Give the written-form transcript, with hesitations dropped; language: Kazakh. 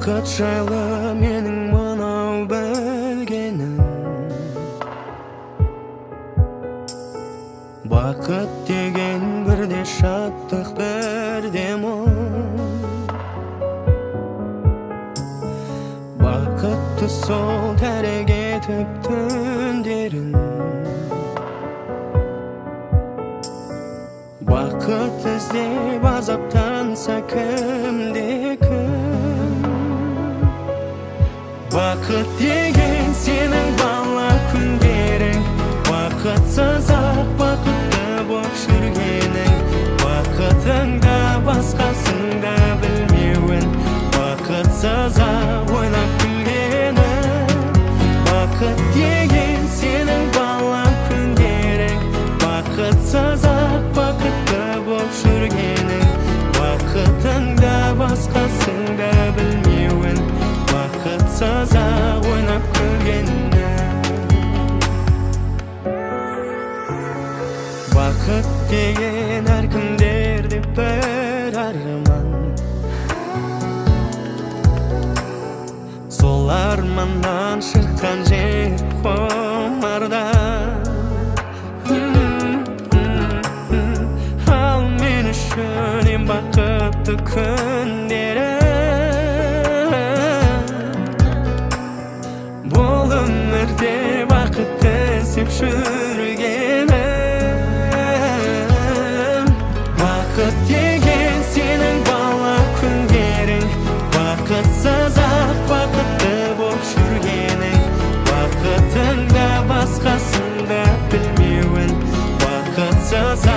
Бақыт жайлы менің мынау білгенім. Бақыт деген бірде шаттық, бірде мұң. Бақытты сол тәрік етіп түндерін. Бақыт іздеп азаптанса кімде кім. Бақыт деген сенің бала күндерің, бақытсыз ақ бақытты боп жүргенің, бақытыңда басқасын да білмеуін, бақытсыз ақ ойнап күлгенің. Бақыт деген сенің бала күндерің, бақытсыз ақ бақытты боп жүргенің, бақытыңда басқасын да білмеуін, бақытсыз ақ ойнап күлгенің. Бақыт деген әркімдерде бір арман, сол арманнан шыққан жер құмарда. Ал мен үшін ең бақытты күндерім бұл өмірде бақытты іздеп жүргенім. Бақыт деген сенің бала күндерің, бақытсыз ақ бақытты боп жүргенің, бақытыңда басқасын да білмеуін, бақытсыз